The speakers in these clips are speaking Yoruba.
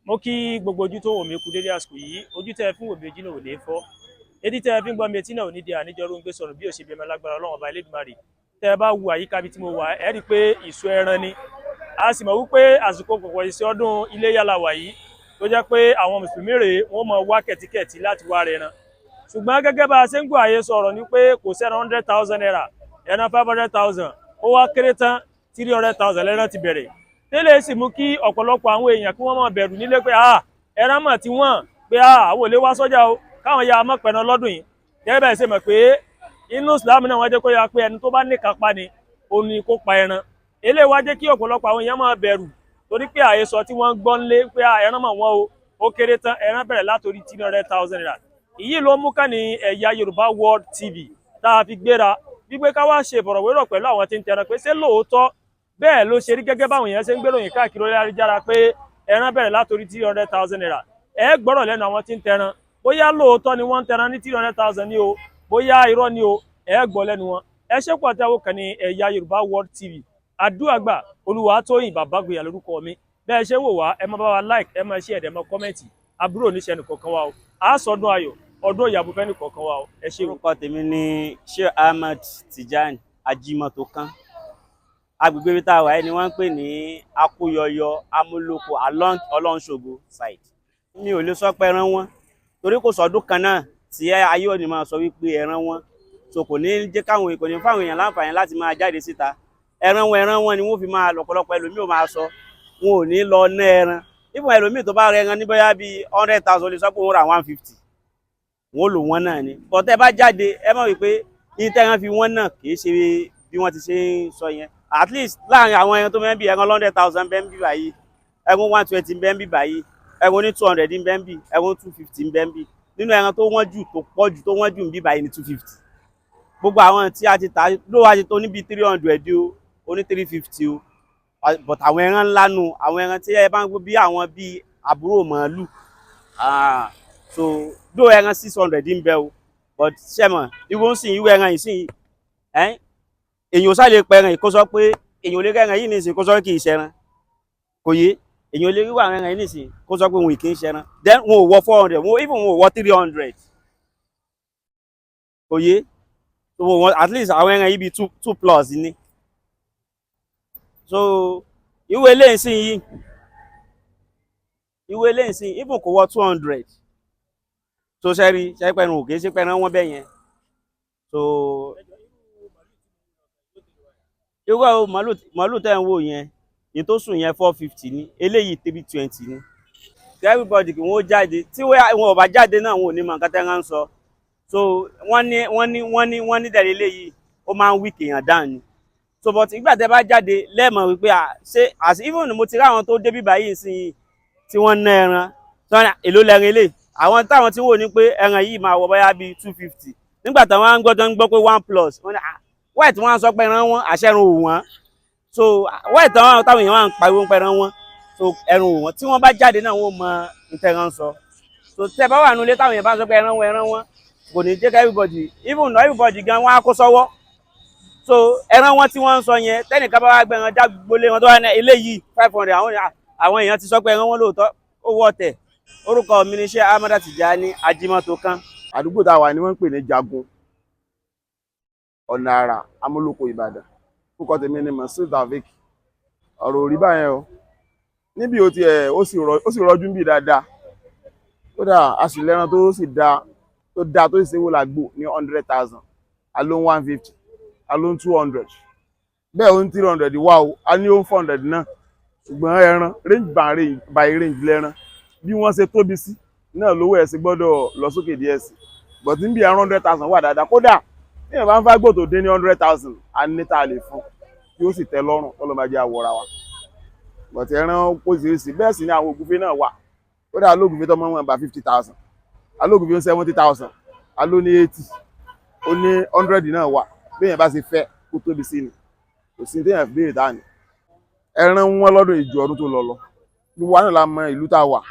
Mo kí gbogbo ojú tó wò mí kú dédé àsìkò yìí. Ojú tẹ́ ẹ fún wò mí, ojú náà ò ní fọ́. Etí tẹ́ ẹ fi ń gbọ́ mi, etí náà ò ní di àníjọ́rú ń gbé sọnù bí òṣèbí ẹmọ lágbára Ọlọ́run Ọba Elédùmarè. Tẹ́ ẹ bá wo àyíká ibi tí mo wà, ẹ rí i pé ìsọ ẹran ni. A sì mọ̀ wípé àsìkò pọ̀pọ̀ ìṣe ọdún Iléyá la wà yìí, tó jẹ́ pé àwọn mùsùlùmí rèé, wọ́n mọ̀ wá kẹ̀tíkẹ̀tí láti wá rẹran. Ṣùgbọ́n gẹ́gẹ́ bá a ṣe ń gbọ́ àyè sọ̀rọ̀ ni pé kò sẹ́ran ₦100,000, ẹran 500,000, ó wá kéré tán, 300,000 lẹ́ran ti bẹ̀rẹ̀. Tẹ́lẹ̀ sì mú kí ọ̀pọ̀lọpọ̀ àwọn èèyàn kí wọ́n máa bẹ̀rù nílé pé ah, ẹran mọ̀ tí wọ́n pé ah, àwọn ò lè wá sọ́jà o, káwọn ya mọ̀ pẹ̀ràn lọ́dún yìí. Gẹ́gẹ́ bẹ́ẹ̀ ṣe mọ̀ pé inú Islam náà wọ́n jẹ́ kó yá pé ẹni tó bá ní kápá ni ó ní kó pa ẹran. Eléyìí wá jẹ́ kí ọ̀pọ̀lọpọ̀ àwọn èèyàn máa bẹ̀rù, torí pé àhesọ tí wọ́n ń gbọ́ ńlé pé ẹran mọ̀ wọ́n o, ó kéré tán, ẹran bẹ̀rẹ̀ látòrí ₦300,000. Ìyí ló mú ká ní Ẹ̀yà Yorùbá World TV tá a fi gbéra wípé ká wá ṣe ìfọ̀rọ̀wérọ̀ pẹ̀lú àwọn tí ń tẹran, pé ṣé lóòótọ́ bẹ́ẹ̀ ló ṣe rí gẹ́gẹ́ báwọn èèyàn ṣe ń gbéròyìn káàkiri orí ayélujára pé ẹran bẹ̀rẹ̀ látòrí ₦300,000. Ẹ gbọ́rọ̀ lẹ́nu àwọn tí ń tẹran, bóyá lóòótọ́ ni wọ́n ń tẹran ní 300,000 ní o, bóyá irọ́ ni o, ẹ gbọ́ lẹ́nu wọn. Ẹ ṣe pọ̀ tí a wò kàn ní Ẹ̀yà Yorùbá World TV. Àdúràgbà Olúwatóyìn Bàbágbéyà lórúkọ mi. Bẹ́ẹ̀ ṣe wò wá, ẹ máa bá wa like, ẹ máa share, ẹ̀dẹ̀ máa comment. Àbúrò oníṣẹ́ nìkọ̀ọ̀kan wa o. A sọdún ayọ̀, ọdún ìyàbò fẹ́ nìkọ̀ọ̀kan wa o. Ẹ ṣé o. Orúkọ tèmi ni Sheikh Ahmed Tijani Ajimotokan. Agbègbè ibi tá a wà yìí ni wọ́n ń pè ní Akóyọyọ, Amúlòkó, along Ọlọ́runṣògo side. Mi ò lè sọ pé ẹran wọn, torí kò sọdún kan náà tí ayé òní máa sọ wípé ẹran wọn. So kò ní jẹ́ káwọn, kò ní fáwọn èèyàn láǹfààní láti máa jáde síta. Ẹran wọn, ẹran wọn ni wọ́n fi máa lọ́pọ̀lọpọ̀. Ẹlòmíì ò máa sọ, wọn ò ní lọ ná ẹran. Ìfún ẹlòmíì tó bá rẹ ẹran ní bóyá bíi 100,000, lè sọ pé òun rà 150, wọn ò lò wọ́n náà ni. Bọ́tẹ́ bá jáde, ẹ mọ̀ wípé ní tẹ́ran fi wọ́n náà kì í ṣe bí wọ́n ti ṣe ń sọ yẹn. At least láàrin àwọn ẹran tó mẹ́ bí ẹran 100,000 bẹ́ẹ̀ ń bí báyìí, ẹran 120 bẹ́ẹ̀ ń bí báyìí, ẹran ní 200 bẹ́ẹ̀ ń bí, ẹran 250 bẹ́ẹ̀ ń bí. Nínú ẹran tó wọ́n jù, tó pọ̀ jù, tó wọ́n jù ń bí báyìí ní 250. Gbogbo àwọn tí a ti tà ló wá ti tó níbi 300 o, ó ní 350 o. But àwọn ẹran ńlá nu, àwọn ẹran tí ẹ bá ń gbọ́ bí àwọn bíi àbúrò màálù. So dó ẹran 600 ń bẹ o, but ṣẹ́mọ̀ irú ń sìn, irú ẹran yìí sìn ẹ́, èèyàn ò sá lè pẹ ẹran yìí kó sọ pé èèyàn ò lè rẹ́ran yìí nìsín kó sọ pé kì í ṣẹran. Kò yé èèyàn ò lè rí àwọn ẹran yìí nìsín kó sọ pé òun kì í ṣẹran. Then wọn ò wọ 400, wọn even wọn ò wọ 300. Kò yé. So wọn at least àwọn ẹran yìí bíi two two plus ni. So irú eléyìí sìn yìí, irú eléyìí sìn, even kò wọ 200. So ṣẹ́rí ṣẹ́pẹ̀rún òkè ṣẹ́pẹ̀rún wọn bẹ́ẹ̀ yẹn. So irú àwọn màálù tẹ́ ń wò yẹn ní tó sùn yẹn, 450 ní eléyìí, 320 ní. Kí everybody kí wọ́n jáde. Tí wọn ò bá jáde náà, wọn ò ní mọ nǹkan tẹ́ ń sọ. So wọ́n ní dẹ̀rẹ̀ eléyìí, ó máa ń weak èèyàn down ni. So but ìgbà tẹ́ bá jáde lẹ́ẹ̀mọ̀ wípé ṣé as even mo ti rí àwọn tó débí báyìí sí tí wọ́n ná ẹran tí wọ́n ní èló lẹ́ran eléyìí. Àwọn táwọn tí wò ní pé ẹran yìí máa wọ bóyá bíi 250, nígbà táwọn á ń gbọ́ tó ń gbọ́ pé one plus, wọ́n ní why tí wọ́n á sọ pé ẹran wọn, àṣẹrun ò wọ́n. So why táwọn èèyàn wà ń pariwo pé ẹran wọn? So ẹran ò wọ́n. Tí wọ́n bá jáde náà, wọ́n mọ ntẹ̀ran sọ. So tẹ́ bá wà nulẹ̀ táwọn èèyàn bá sọ pé ẹran wọn, ẹran wọn, kò ní jẹ́ ká everybody, even everybody gan wọn á kó sọ́wọ́. So ẹran wọn tí wọ́n ń sọ yẹn, tẹ́nìkan bá wá gbé ẹran jágbolé wọn tó wà ní eléyìí 500, àwọn èèyàn ti sọ pé ẹran wọn lóòótọ́, ó wọ́ tẹ̀. Orúkọ mi ni Sheikh Ahmada Tijani Ajimotokan. Àdúgbò tá a wà ní wọ́n ń pè ní Jagun, Ọ̀nà Àrà, Amúlòkó, Ìbàdàn. Orúkọ tèmi ni Moshood Taofeek. Ọ̀rọ̀ ò rí báyẹn o. Níbi ó tiẹ̀ ó sì rọjú ń bì dáadáa. Kódà a sì lẹ́ran tó sì dáa, tó dáa, tó sì ṣe wò lágbo ní 100,000, a ló ń 150, a ló ń 200, bẹ́ẹ̀ ó ń 300 wá o, a ní ó ń 400 náà. Ṣùgbọ́n ẹran range by range by range lẹ́ran, bí wọ́n ṣe tóbi sí náà lówó ẹ̀ sì gbọ́dọ̀ lọ sókè díẹ̀ sí. But níbi ẹran 100,000 wà dáadáa. Kódà ní ẹ̀ bá ń fágbó tó dé ní 100,000, a ní tá a lè fún tí ó sì tẹ́ lọ́rùn kọ́ ló máa jẹ́ àwọ̀ra wa. But ẹran pósìrìsì bẹ́ẹ̀ sì ni àwọn ògúnfe náà wà. Kódà alógúnfe tó mọ́ wọn bá 50,000, alógúnfe 70,000, aló ní 80, ó ní 100 náà wà. Béèyàn bá ṣe fẹ́ kó tóbi sí ni, kò sí téèyàn fi béèrè táà ní. Ẹran wọn lọ́dún ìjọ ọdún tó lọ lọ, gbogbo wa náà la mọ ìlú tá a wà.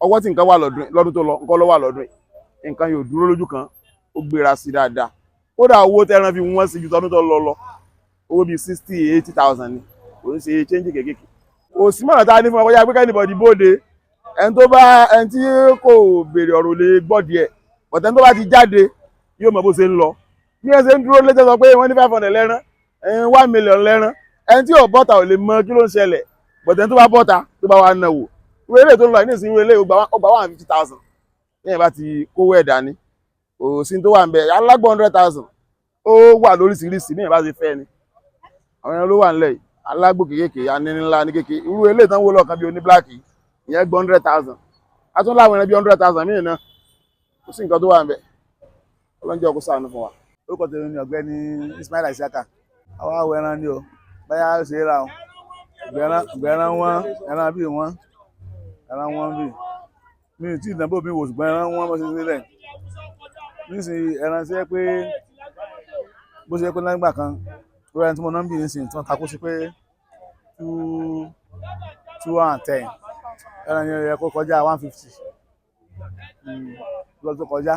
Ọwọ́ tí nǹkan wà lọ́dún tó lọ, nǹkan ló wà lọ́dún yìí. Nǹkan yóò dúró lójú kan, ó gbéra sí dáadáa. Kódà owó tẹ́ran fi wọ́n sí ju tọdún tó lọ lọ, owó bíi 60, 80,000 ni. Kò ń ṣe change kékèké. Kò sí mọ̀nà tá a ní fún ọ kọjá pé k'anybody bóde. Ẹni tó bá, ẹni tí kò béèrè ọ̀rọ̀ lè gbọ́ díẹ̀, but ẹni tó bá ti jáde yóò mọ bó ṣe ń lọ. Bí wọ́n ṣe ń dúró létí sọ pé wọ́n ní 500 lẹ́rán, 1 million lẹ́rán, ẹni tí ò bọ́ta ò lè mọ kí ló ń ṣẹlẹ̀, but ẹni tó bá bọ́ta, tó bá wà náà wò ìwé ilé tó ń lọ ní ìsìn, ìwé ilé ó gba 150,000. Lẹ́yìn bá ti kówó ẹ̀ dání, kò sí tó wà ń bẹ. Alágbó 100,000 ó wà lóríṣiríṣi bí èèyàn bá ṣe fẹ́ ni. Àwọn ẹran ló wà nílẹ̀ yìí, alágbó kékèké, aní ńlá ní kékeré. Irú eléyìí tán wó lọ́ọ̀kan bíi oní black, ìyẹn gbọ́ 100,000. A tún láwọn ẹran bíi 100,000 míì náà. Kò sí nǹkan tó wà ń bẹ. Ọlọ́njẹ́ ọkọ̀ ṣàánú fún wa. Orúkọ tèmi ni Ọ̀gbẹ́ni Ismail Isiaka. Àwa awọ ẹran ni o, báyà ó ṣe é ra o. Ìgbẹ́ran wọn, ẹran bíi wọn, ẹran wọn bíi mi ò tí ì dánbò mi wò, ṣùgbọ́n ẹran wọn bó ṣe sílẹ̀ nísìnyí, ẹran ṣe pé bó ṣe pé lágbà kan lórí ẹni tí mo ná ń bì nísìnyí tí wọ́n takú sí pé 210, ẹran yẹn yẹ kó kọjá 150 lọ́dún tó kọjá.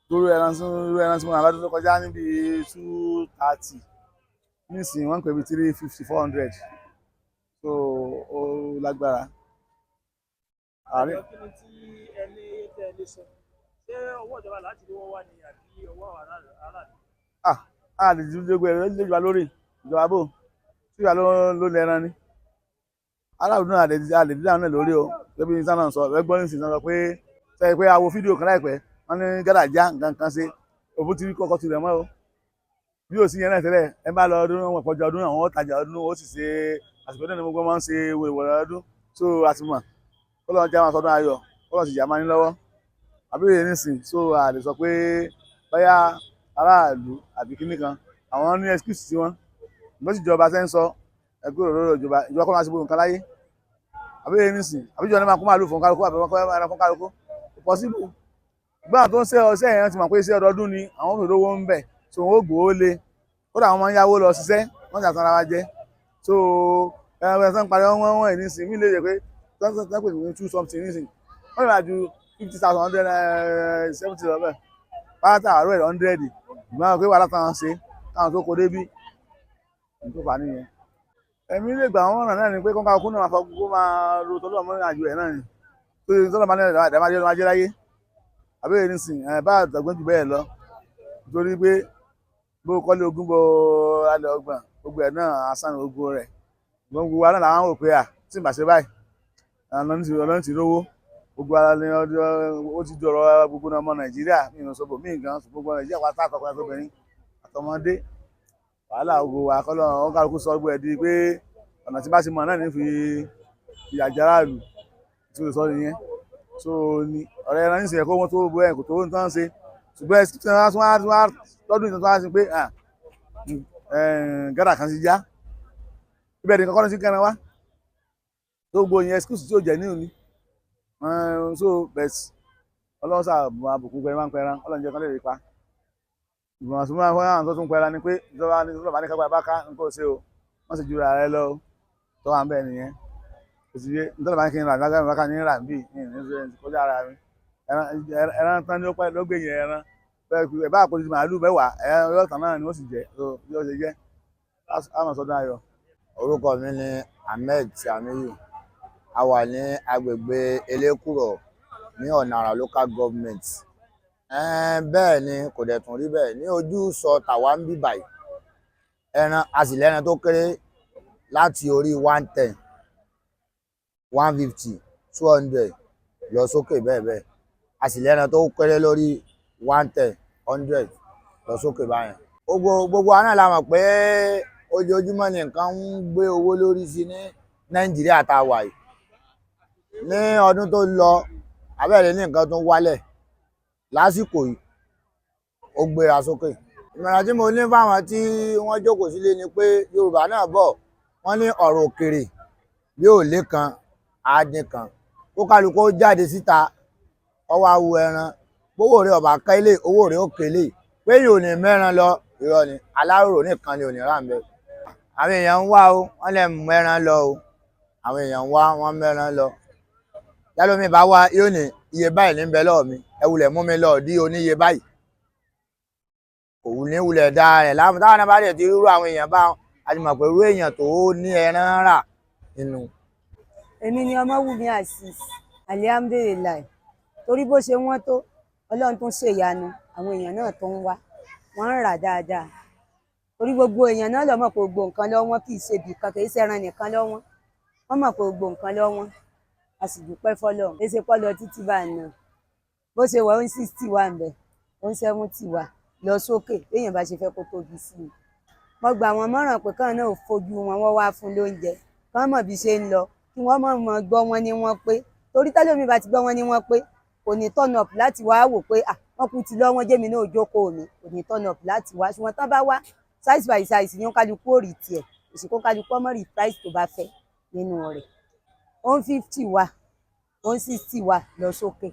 Lórí ẹran tí, lórí ẹran tí mo rà lọ́dún tó kọjá níbi 230, nísìnyí wọ́n ń pè bí 350, 400, so ó lágbára. Àárín Kí ni tí ẹni tẹ́ ẹ lè sọ? Ṣé ọwọ́ ìjọba láti rí wọ́n wá ní àbí ọwọ́ àwọn aráàlú? Ah, a lè ju gbogbo ẹ̀rọ ìjọba lórí ìjọba bò tí ìjọba ló lẹ́ran ni aráàlú náà, a lè dídá náà lórí o. Lẹ́bí ní sáà náà sọ ẹ gbọ́ nísìnyí náà sọ pé sẹ́yìn pé a wo fídíò kan láìpẹ́, wọ́n ní gádà já nǹkan kan ṣe òbú tí kọ́kọ́ tilẹ̀ mọ́ o. Bí ò sí yẹn náà tẹ́lẹ̀, ẹ bá lọ ọdún wọn kọjá ọdún, àwọn ọ̀tajà ọdún ó sì ṣe àsìkò náà ni gbogbo máa ń ṣe wèrèwèrè ọdún. So àti mọ̀ kọ́lọ́n jẹ́ àwọn sọdún ayọ̀, kọ́lọ́n sì jà máa ní lọ́wọ́ àbí òye nísìn. So a lè sọ pé bóyá aráàlú àbí kíní kan, àwọn ní excuse tí wọ́n ìgbọ́n sì ìjọba ṣe ń sọ ẹgbẹ́ òróró ìjọba, ìjọba kọ́ máa ṣe gbogbo nǹkan láyé àbí òye nísìn, àbí ìjọba ní máa kó màálù fún kálukú àbí wọ́n kó ẹran fún kálukú, kò possible. Gbọ́n tó ń ṣe ọṣẹ́ yẹn ti mọ̀ pé iṣẹ́ ọdọọdún ni, àwọn òfin lówó ń bẹ̀, so wọ́n ó gbòó lé. Kódà wọ́n máa ń yáwó lọ ṣiṣẹ́, wọ́n ti àtàrà wa jẹ. So ẹran ẹran ń parí wọ́n wọ́n yìí nísìn mí lè jẹ́ pé tán pè ní two something nísìn, wọ́n lè máa ju 50,000, 170 lọ bẹ́ẹ̀ pátá àárọ̀ ẹ̀ 100. Ìgbọ́n pé wàhálà táwọn ṣe káwọn tó kó débí ní tó fà á nìyẹn. Ẹ̀mí lè gbà wọ́n náà ni pé kọ́ńkà kú náà máa fọ kó máa ro tọ́lọ́ mọ́ àjò ẹ̀ náà ni tó ṣe tọ́lọ́ máa ní ẹ̀dá máa jẹ́ máa jẹ́ láyé àbẹ́rẹ́ nísìn ẹ̀ bá àdàgbọ́n jù bẹ́ẹ̀ lọ, nítorí pé bó kọ́lé ogún, bó alẹ́ ọgbọ̀n, gbogbo ẹ̀ náà asán ni gbogbo rẹ̀. Gbogbo wa náà làwọn wò pé à tí màá ṣe báyìí, ọ̀nà ti rówó gbogbo ara ni ó ti dọ̀rọ̀ gbogbo ọmọ Nàìjíríà mi ò sọ bò mí nǹkan. Gbogbo Nàìjíríà pátá, àtọkùnrin àtobìnrin àtọmọdé, wàhálà gbogbo wa kọ́lọ́ wọn, kálukú sọ gbogbo ẹ̀ di pé ọ̀nà tí bá ti mọ̀ náà ní fi ìyà jẹ aráàlú tí ó sọ nìyẹn. So ni ọ̀rẹ́ ẹran nísìnyẹn kó wọ́n tó bó ẹ̀ kò tó ń tán ṣe, ṣùgbọ́n ẹ̀ tí wọ́n tún wá lọ́dún ìtàn tó wá sí pé gádà kan ti já ibẹ̀ nìkan kọ́ ló ti kẹ́ran wá tó gbogbo yẹn, excuse tí ó jẹ́ ní òní. So bet Ọlọ́run sáà àbùkù pẹ̀lú máa ń pẹran, Ọlọ́run jẹ́ kán lè rí pa. Ìgbìmọ̀ tó máa ń fọ́n àwọn tó tún pẹran ni pé ìjọba ní ìjọba ní kápá bá ká nǹkan ò ṣe o, wọ́n sì ju ara rẹ lọ o tó wà ń bẹ̀ nìyẹn. Kò sì yé nítorí bá ní kí n rà lágbára bá ká ní rà bí ní kọjá ara mi. Ẹran tán ní ó pẹ́ ló gbé yẹn, ẹran ẹ bá àpòjù màálù 10, ẹran yóò tán náà ni ó sì jẹ bí ó ṣe jẹ́ àmọ̀ sọdún ayọ̀. Orúkọ mi ni Ahmed Tiamiyu. A wà ní agbègbè Elékùrọ̀ ní Ọ̀nà Àrà Local Government. Bẹ́ẹ̀ ni, kò dẹ̀ tún rí bẹ́ẹ̀ ní ojú sọ tàwa ń bí báyìí. Ẹran a sì lẹ́ran tó kéré láti orí 110, 150, 200 lọ sókè bẹ́ẹ̀ bẹ́ẹ̀. A sì lẹ́ran tó kéré lórí 110, 100 lọ sókè báyẹn. Gbogbo wa náà la mọ̀ pé ojoojúmọ́ ni nǹkan ń gbé owó lórí sí ní Nàìjíríà tá a wà yìí. Ní ọdún tó lọ, abẹ́rẹ́ ní nǹkan tó ń wálẹ̀, lásìkò yìí ó gbéra sókè. Ìmọ̀ràn tí mo ní fáwọn tí wọ́n jókòó sílé ni pé Yorùbá náà bọ̀, wọ́n ní ọ̀rọ̀ òkèrè bí ò lé kan á dín kan. Kó kálukú ó jáde síta, kó wá wo ẹran, bówó rẹ̀ ọ̀bà kẹ́lé, owó rẹ̀ ó kélé. Pé yóò ní mẹ́ran lọ, irọ́ ni, aláròrò nìkan ni ò ní rà ń bẹ. Àwọn èèyàn ń wá o, wọ́n lè mú ẹran lọ o. Àwọn èèyàn ń wá, wọ́n mẹ́ran lọ. Tẹ́lómi bá wá yóò ní iye báyìí ní bẹ lọ́ọ̀ mi, ẹ wulẹ̀ mú mi lọ dí oníye báyìí. Kò wù ní wulẹ̀ da rẹ̀ láàmú. Táwọn náà bá dẹ̀ ti rírú àwọn èèyàn bá, a ti mọ̀ pé irú èèyàn tó ní ẹran rà nínú. Èmi ni Ọmọwùmí Azeez. Alihamdulilayi, torí bó ṣe wọ́n tó, Ọlọ́run tún ṣèyanu, àwọn èèyàn náà tó ń wá, wọ́n ń rà dáadáa, torí gbogbo èèyàn náà ló mọ̀ pé gbogbo nǹkan lọ́wọ́n. Kì í ṣe ibì kan, kì í ṣẹran nìkan lọ́wọ́n. Wọ́n mọ̀ pé gbogbo nǹkan lọ́wọ́n. A sì dúpẹ́ fọ́lọ́run. Èsè pọ́ lọ títí bá a nà bó ṣe wà, ó ń 60 wà ń bẹ̀, ó ń 70 wà lọ sókè, béèyàn bá ṣe fẹ́ kó tóbi sí i. Mo gbà wọ́n mọ̀ràn pé káwọn náà fojú wọn, wọ́n wá fún lóúnjẹ, kán mọ̀ bí ṣe ń lọ, kí wọ́n mọ̀ mọ̀ gbọ́ wọn ní wọ́n pé, torí tẹ́lómi bá ti gbọ́ wọn ní wọ́n pé, kò ní turn up láti wá wò pé, ah, wọ́n kú ti lọ́ wọ́n, jẹ́mi náà jókòó mi, kò ní turn up láti wá. Ṣùgbọ́n tán bá wá, size by size ní kálukú ò rí tiẹ̀, kò sí kó kálukú ọmọ rí price tó bá fẹ́ nínú rẹ̀. Ó ń 50 wà, ó ń 60 wà lọ sókè.